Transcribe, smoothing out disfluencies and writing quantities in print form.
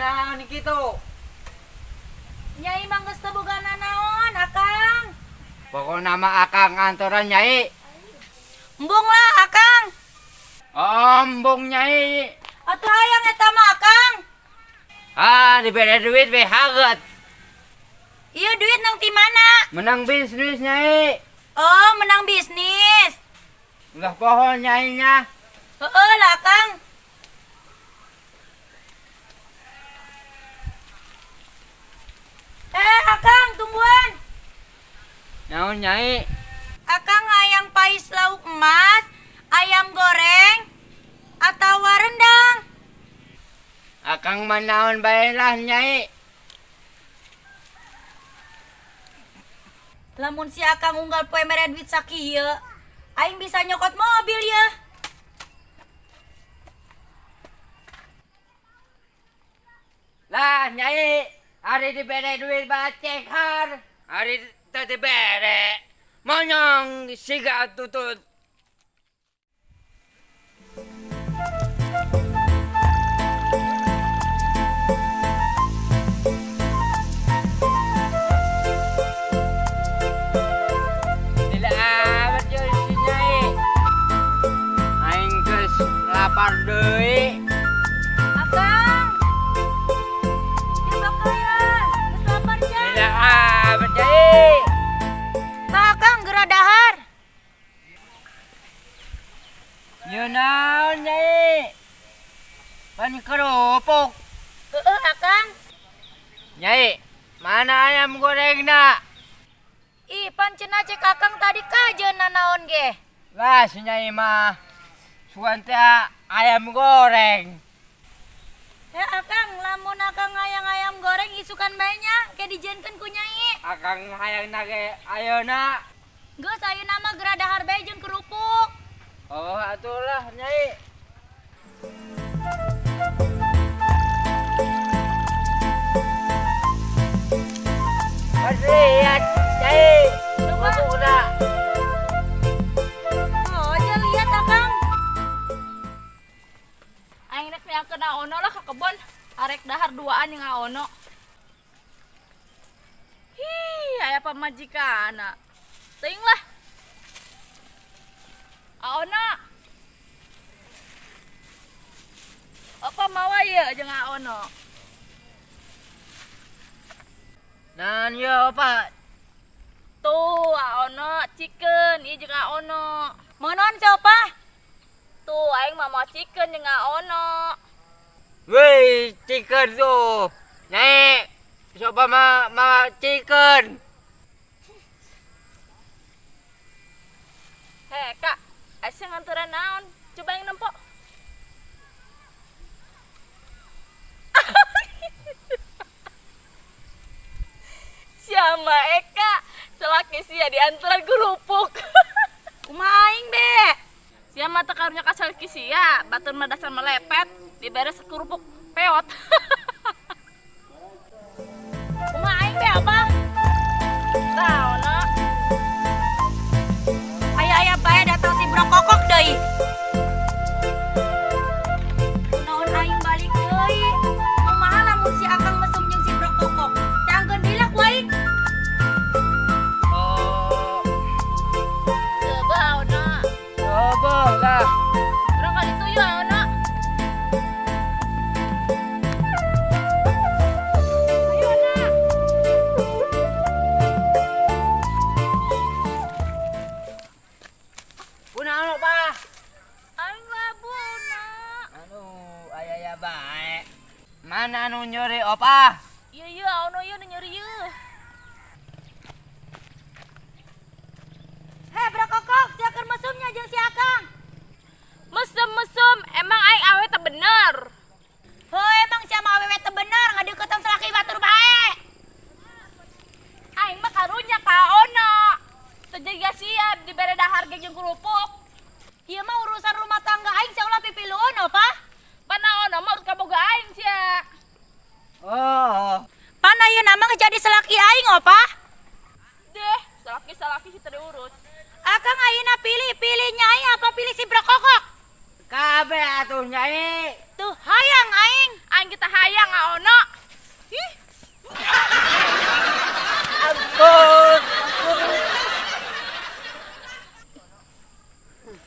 Kunaon kitu? Nyai mah geus teu boga nanaon, Akang. Pokona mah Akang ngantoran Nyai. Embung lah, Akang. Oh, embung Nyai. Atuh hayang eta mah, Akang. Ah, dibere duit we haget. Iya duit nang ti mana? Menang bisnis Nyai. Oh, menang bisnis. Ulah pohon Nyai-nya. Heeh lah, Kang. Eh, Akang, tungguan. Naon Nyai? Akang hayang pais lauk emas, ayam goreng, atau rendang? Akang mah naon bae lah Nyai. Lamun si Akang unggal poe mere duit sakieu, aing bisa nyokot mobil ya. Lah Nyai, ari dibere duit bacekhar, ari teu dibere. Monyong siga tutut. Tidak amat jeung si Nyai. Aing geus lapar deui. Akang. Coba kaya, geus lapar jang. Tidak amat Nyai. Tah Akang geura dahar. Nyeun naon Nyai? Pan kerupuk. Heeh Akang. Nyai, mana ayam gorengna? Ih, pan cenah cek Akang tadi kajeun nanaon ge. Lah si Nyai mah sugan teh ayam goreng. Ya Akang, lamun Akang hayang ayam goreng isukan bae nya, ke dijieunkeun ku Nyai. Akang hayang na ge ayeuna. Geus ayeuna mah geura dahar bae jeung kerupuk. Oh, atuh lah Nyai. Lihat, Nyai. Coba. Kerupukna. Oh, aja lihat Akang. Aing rek miangkeun Aono lah ka kebon. Arek dahar duaan jeung Aono. Hi, aya pamajikanna. Teuing lah. Aono. Apa mawa ieu jeung Aono? Naon ieu, Pak? Tuh, Aono chicken ieu jeung Aono. Monon siapa? Tuh, aing mah mau chicken jeung Aono. Wih, chicken tuh. Nyai, siapa ma chicken? Hei, Kak, asa nganturan naon? Coba yang nempo. Siapa Eka? Selaki sia diantaran kerupuk. Kumaha aing be? Sia mah teu karunya ka salaki sia, batur mah dasar melepet, diberes kerupuk peot. Kumaha aing be apa? Tah, Ono. Aya-aya bae datang si brokokok deui. Naon aing balik deui? Kumaha lamun si Akang mesum jeung si brokokok? Tanggeun deui lah ku aing. Oh, Coba, Ono. coba lah. Urang ka ditu yeuh, Ono. Ayo, Ono. Kunaon, Pak? Aing labu, Ono. Aduh, aya-aya bae. Mana anu nyuri opa? Ieu ieu Ono ieu nu nyuri ieu. Hei brokokok, sia keur mesumnya jeung si Akang. Mesum-mesum, emang aing awewe teu bener. Heuh, emang sia mah awewe teu bener ngadeukeutan salaki batur bae. Aing mah karunya ka Ono. Teu jiga sia dibere dahar ge jeung kerupuk. Ieu mah urusan rumah tangga aing sia ulah pipilueun opa. Pan Ono mah urus kaboga aing sia. Oh, Pan ayeuna mah jadi salaki aing opa. Deh, salaki-salaki sih teu diurus. Akang ayeuna pilih, pilih Nyai apa pilih si brokokok? Kabeh atuh Nyai.